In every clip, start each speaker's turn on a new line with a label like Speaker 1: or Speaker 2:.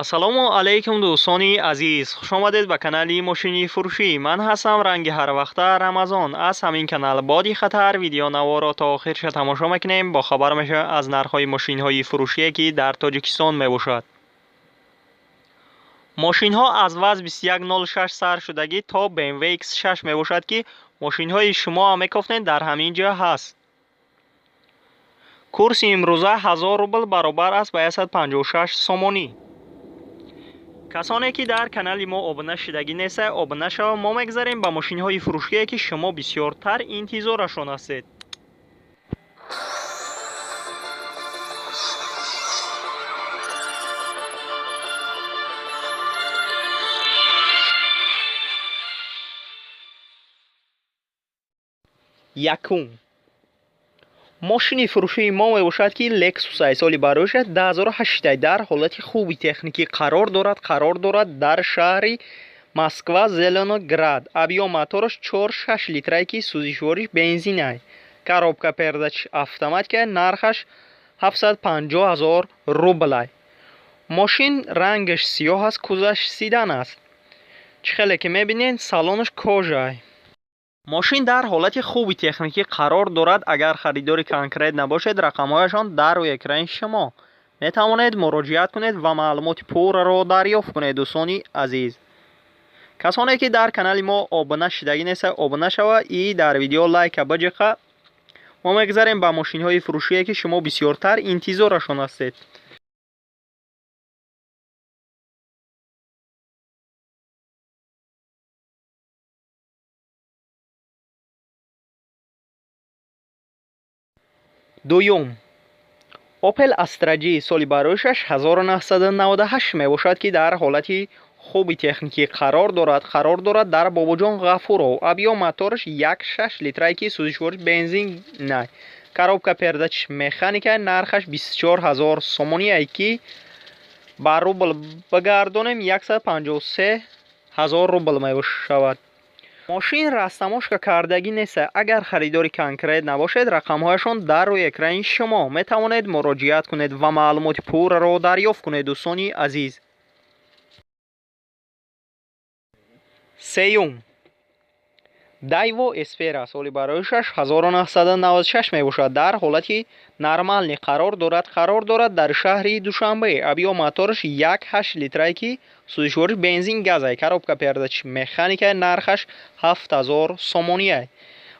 Speaker 1: Ассалому алайкум, дӯстони азиз, хушомадед ба канали мошини фурӯшӣ. Ман ҳастам ранги ҳарвақта Рамазон. Аз ҳамин канал боди хатар видеонаворо то охирша тамошо мекунем, бохабар мешавем аз нархҳои мошинҳои фурӯшие, ки дар Тоҷикистон мебошад. Мошинҳо аз ВАЗ 2106 сар шудагӣ то BMW X6 мебошад, ки мошинҳои шумо мекофтед, дар ҳамин ҷо ҳаст. Курси имрӯза 1000 рубл баробар аст ба 156 сомонӣ. Касоне ки дар канали мо обуна шудагӣ нестед, обуна шава. Мо мегзарем ба мошинҳои фурӯшие, ки шумо бисёртар интизорашон ҳастед. Якум мошини фурӯшии мо мебошад, ки Lexus ай, соли барояш 2008, дар ҳолати хуби техникӣ қарор дорад дар шаҳри Москва, Зеленоград. Объём мотораш 4,6 литрае, ки сӯзишвориш бензинай, коробка передач автоматика, нархаш 750 ҳазор рублай. Мошин рангаш сиёҳ аст, кузаш седан аст. Чӣ хеле ки мебинед, салонаш кожай. Мошин дар ҳолати хуби техникӣ қарор дорад. Агар харидори конкрет набошед, рақамҳояшон дар рӯи экрани шумо, метавонед муроҷиат кунед ва маълумоти пурраро дарёфт кунед. Дӯстони азиз, касоне ки дар канали мо обуна шудагӣ нестед, обуна шава и дар видео лайка биҷиқа. Мо мегзарем ба мошинҳои фурӯшие, ки шумо бисёртар интизорашон ҳастед. Дуюм, Opel Astra G, соли барояшаш 1998 мебошад, ки дар ҳолати хуби техникӣ қарор дорад дар Бобоҷон Ғафуров. Объём мотораш 1,6 литрае, ки сӯзишвориш бензин най, коробка передач механика, нархаш 24 ҳазор сомоние, ки ба рубл бигардонем, 153 ҳазор рубл мешавад. Мошин растаможка кардагӣ нест. Агар харидори конкрет набошед, рақамҳояшон дар рӯи экрани шумо, метавонед муроҷиат кунед ва маълумоти пурраро дарёфт кунед, дӯстони азиз. Сеюм, Дайво Эсфера, соли барояшаш 1996 мебошад, дар ҳолати нормальный қарор дорад дар шаҳри Душанбе. Объём мотораш 1,8 литрае, ки сӯзишвориш бензин газай, коробка передач механика, нархаш 7000 сомоние,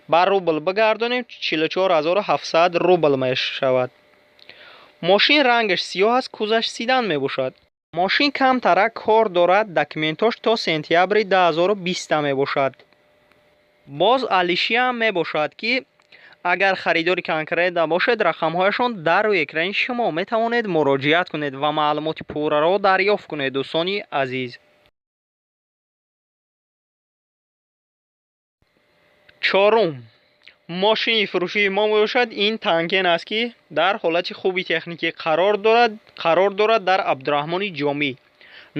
Speaker 1: ба рубл бигардонем, 44 700 рубл мешавад. Мошин рангаш сиёҳ аст, кузаш седан мебошад. Мошин камтарак кор дорад, документош то сентябри 2020 мебошад. Боз алишиам мебошад, ки агар харидори конкрет набошед, рақамҳояшон дар рӯи экрани шумо, метавонед муроҷиат кунед ва маълумоти пурраро дарёфт кунед, дӯстони азиз. Чорум мошини фурӯшии мо мебошад, ин Танкен аст, ки дар ҳолати хуби техникӣ қарор дорад дар Абдураҳмони Ҷомӣ.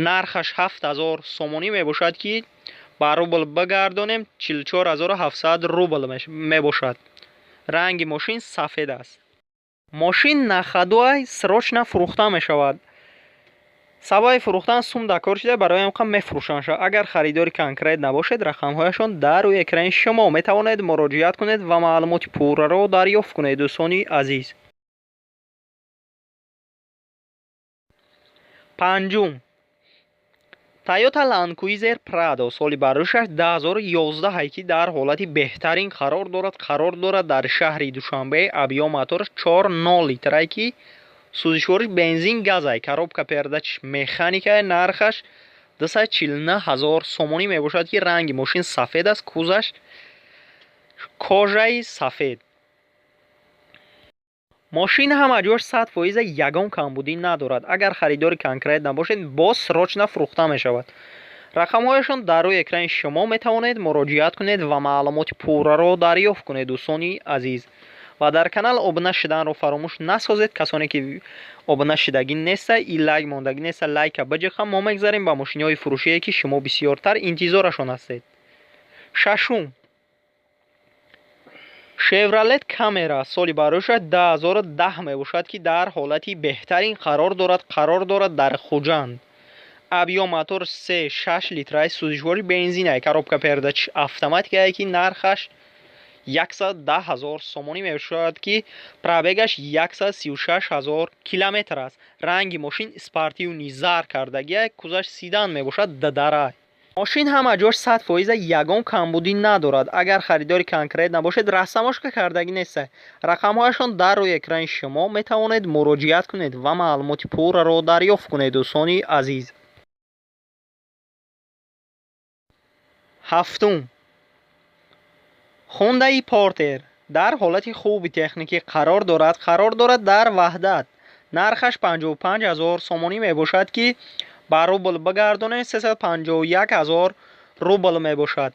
Speaker 1: Нархаш 7000 сомонӣ мебошад, ки ба рубл бигардонем, 44 700 рубл мебошад. Ранги мошин сафед аст. Мошин на ходу ай, срочно фурӯхта мешавад. Сабаби фурӯхтан сум дакор шуда, барои ҳамин мефурӯшанд. Агар харидори конкрет набошед, рақамҳояшон дар рӯи экрани шумо, метавонед муроҷиат кунед ва маълумоти пурраро дарёфт кунед, дӯстони азиз. Панҷум, Toyota Land Cruiser Prado, соли барояшаш 2011, ки дар ҳолати беҳтарин қарор дорад дар шаҳри Душанбе. Объём мотораш 4,0 литрае, ки сӯзишвориш бензин газай, коробка передач механика, нархаш 249 ҳазор сомонӣ мебошад, ки ранги мошин сафед аст, кузаш кожаи сафед. Мошин ҳама ҷош 100%, ягон камбудӣ надорад. Агар харидори конкрет набошед, боз срочно фурӯхта мешавад. Рақамҳояшон дар рӯи экрани шумо, метавонед муроҷиат кунед ва маълумоти пурраро дарёфт кунед, дӯстони азиз. Ва дар канал обуна шуданро фаромӯш насозед. Касоне ки обуна шудагӣ неста и лайк мондагӣ неста, лайка биҷиқа. Мо мегзарем ба мошиниҳои фурӯшие, ки шумо бисёртар интизорашон ҳастед. Шашум, Шевролет Камера, соли барояшаш 2010 мебошад, ки дар ҳолати беҳтарин қарор дорад дар Хуҷанд. Объём мотор 3,6 литрай, сӯзишворӣ бензинай, коробка передач автоматикае, ки нархаш 110 ҳазор сомонӣ мешавад, ки пробегаш 136 ҳазор километр аст. Ранги мошин спортивный зар кардагия, кузаш седан мебошад, дадарай. Мошин ҳама ҷош 100%, ягон камбудӣ надорад. Агар харидори конкрет набошед, растаможка кардагӣ нест. Рақамҳояшон дар рӯи экрани шумо, метавонед муроҷиат кунед ва маълумоти пурраро дарёфт кунед, дӯстони азиз. Ҳафтум. Хондаи Портер дар ҳолати хуби техникӣ қарор дорад дар Ваҳдат. Нархаш 55 ҳазор сомонӣ мебошад, ки ба рубл бигардонем, 351 ҳазор рубл мебошад.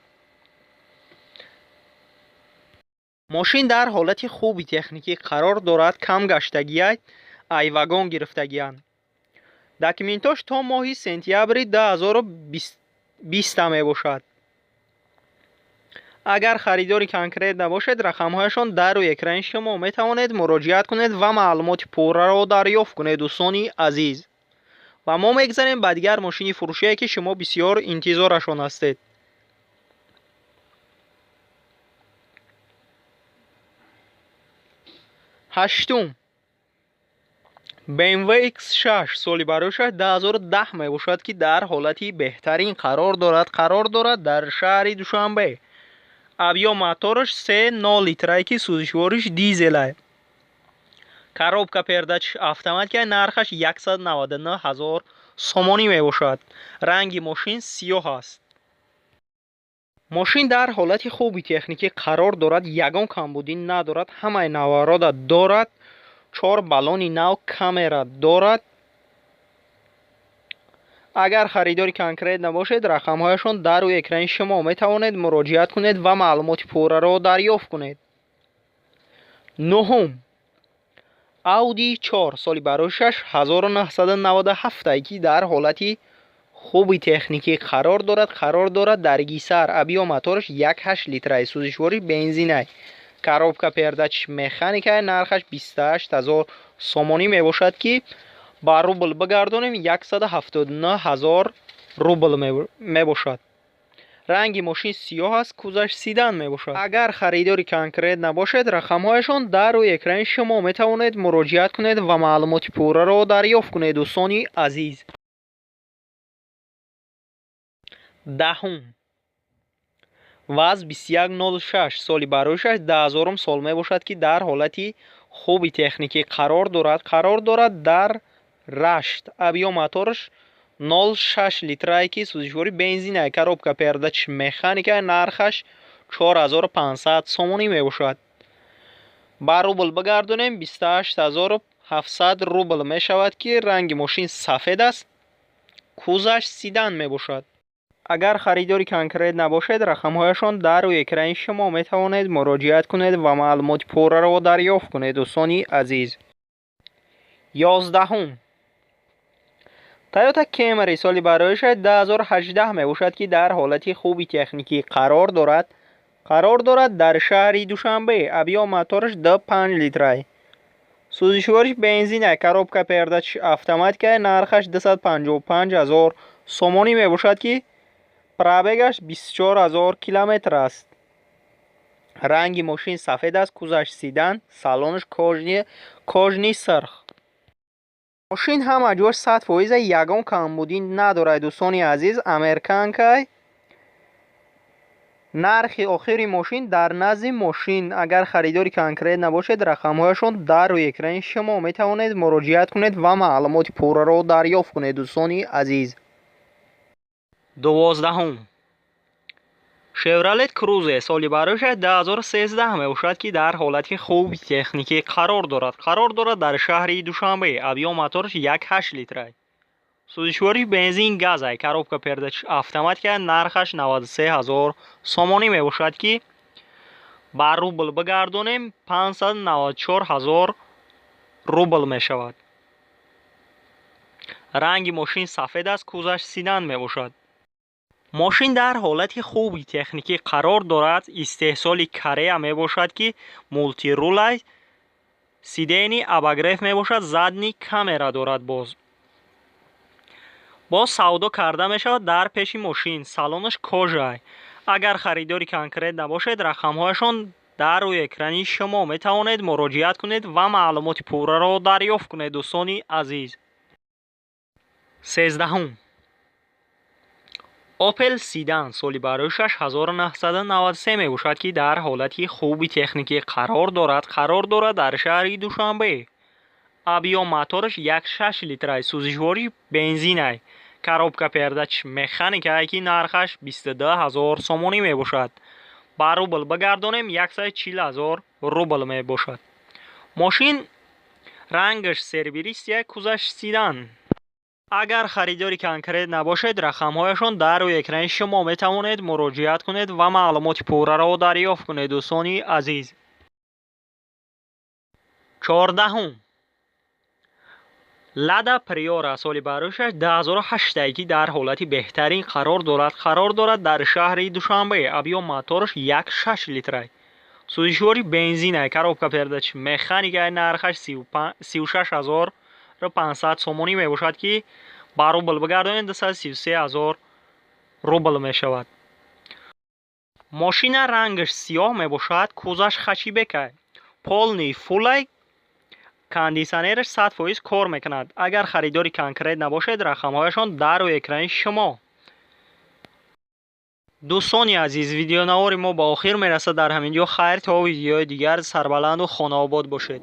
Speaker 1: Мошин дар ҳолати хуби техникӣ қарор дорад, кам гаштагиай, ай вагон гирифтагианд. Документош то моҳи сентябри 2020 мебошад. Агар харидори конкрет набошед, рақамҳояшон дар рӯи экрани шумо, метавонед муроҷиат кунед ва маълумоти пурраро дарёфт кунед, дӯстони азиз. Ва мо мегзарем ба дигар мошини фурӯшие, ки шумо бисёр интизорашон ҳастед. Ҳаштум. BMW X6, соли барояш 2010 мебошад, ки дар ҳолати беҳтарин қарор дорад дар шаҳри Душанбе. Объём мотораш 3,0 литрае, ки сӯзишвориш дизелае. Коробка передач автоматика, нархаш 199 ҳазор сомонӣ мебошад. Ранги мошин сиёҳ аст. Мошин дар ҳолати хуби техникӣ қарор дорад, ягон камбудӣ надорад, ҳамаи наворода дорад, чор баллони нав, камера дорад. Агар харидори конкрет набошед, рақамҳояшон дар рӯи экрани шумо, метавонед муроҷиат кунед ва маълумоти пурраро дарёфт кунед. Нуҳум. Audi 4, соли барояш 1997, ки дар ҳолати хуби техникӣ қарор дорад дар Гисар. Объём мотораш 1,8 литрай, сӯзишворӣ бензинай, коробка передач механикай, нархаш 28 ҳазор сомонӣ мебошад, ки ба рубл бигардонем, 179 ҳазор рубл мебошад. Ранги мошин сиёҳ аст, кузаш седан мебошад. Агар харидори конкрет набошед, рақамҳояшон дар рӯи экрани шумо, метавонед муроҷиат кунед ва маълумоти пурраро дарёфт кунед, дӯстони азиз. Даҳум. ВАЗ 2106, соли барояш 2000 сол мебошад, ки дар ҳолати хуби техникӣ қарор дорад дар Рашт. Объём мотораш 0,6 литрае, ки сӯзишворӣ бензинай, коробка передач механика, нархаш 4500 сомонӣ мебошад. Ба рубл бигардонем, 28 700 рубл мешавад, ки ранги мошин сафед аст, кузаш седан мебошад. Агар харидори конкрет набошед, рақамҳояшон дар рӯи экрани шумо, метавонед муроҷиат кунед ва маълумоти пурраро дарёфт кунед, дӯстони азиз. 11-ум. Toyota Camry, соли барояш 2018 мебошад, ки дар ҳолати хуби техникӣ қарор дорад дар шаҳри Душанбе. Объём мотораш 2,5 литрай, сӯзишвориш бензинай, коробка передач автоматикай, нархаш 255 ҳазор сомонӣ мебошад, ки пробегаш 24 ҳазор километр аст. Ранги мошин сафед аст, кузаш седан, салонаш кожаный сирх. Мошин ҳама ҷош 100%, ягон камбудӣ надорад, дӯстони азиз, американкай. Нархи охири мошин дар назди мошин. Агар харидори конкрет набошед, рақамҳояшон дар рӯи экрани шумо, метавонед муроҷиат кунед ва маълумоти пурраро дарёфт кунед, дӯстони азиз. 12-ум. Шевролет Крузе, соли барояш 2013 мебошад, ки дар ҳолати хуби техникӣ қарор дорад дар шаҳри Душанбе. Объём мотораш 1,8 литрай, сӯзишвориш бензин газай, коробка передач автоматика, нархаш 93 ҳазор сомонӣ мебошад, ки ба рубл бигардонем, 594 ҳазор рубл мешавад. Ранги мошин сафед аст, кузаш седан мебошад. Мошин дар ҳолати хуби техникӣ қарор дорад, истеҳсоли Корея мебошад, ки мультирулай, сиденье обогрев мебошад, задний камера дорад. Боз Боз савдо карда мешавад дар пеши мошин. Салонаш кожа. Агар харидори конкрет набошед, рақамҳояшон дар рӯи экрани шумо, метавонед муроҷиат кунед ва маълумоти пурраро дарёфт кунед, дӯстони азиз. 13-ум. Опел Седан, соли барояшаш 1993 мебошад, ки дар ҳолати хуби техникӣ қарор дорад. Қарор дорад дар шаҳри Душанбе. Объём мотораш 1,6 литрай, сӯзишворӣ бензинай, коробка передач механикае, ки нархаш 22 ҳазор сомонӣ мебошад. Ба рубл бигардонем, 140 ҳазор рубл мебошад. Мошин рангаш серебристый, кузаш седан. Агар харидори конкрет набошед, рақамҳояшон дар рӯи экрани шумо, метавонед муроҷиат кунед ва маълумоти пурраро дарёфт кунед, дӯстони азиз. 14-ум. Лада Приора, соли барояшаш 2008, ки дар ҳолати беҳтарин қарор дорад. Қарор дорад дар шаҳри Душанбе. Объём мотораш 1,6 литрай, сӯзишвори бензинай, коробка передач механикай, нархаш 36 500 сомонӣ мебошад, ки ба рубл бигардонед, 233 ҳазор рубл мешавад. Мошина рангаш сиёҳ мебошад, кузаш хэтчбекай, полный фулай, кондитсионераш 100% кор мекунад. Агар харидори конкрет набошед, рақамҳояшон дар рӯи экрани шумо. Дӯстони азиз, видеонавори мо ба охир мерасад дар ҳамин ҷо. Хайр, то видеои дигар, сарбаланду хонаобод бошед.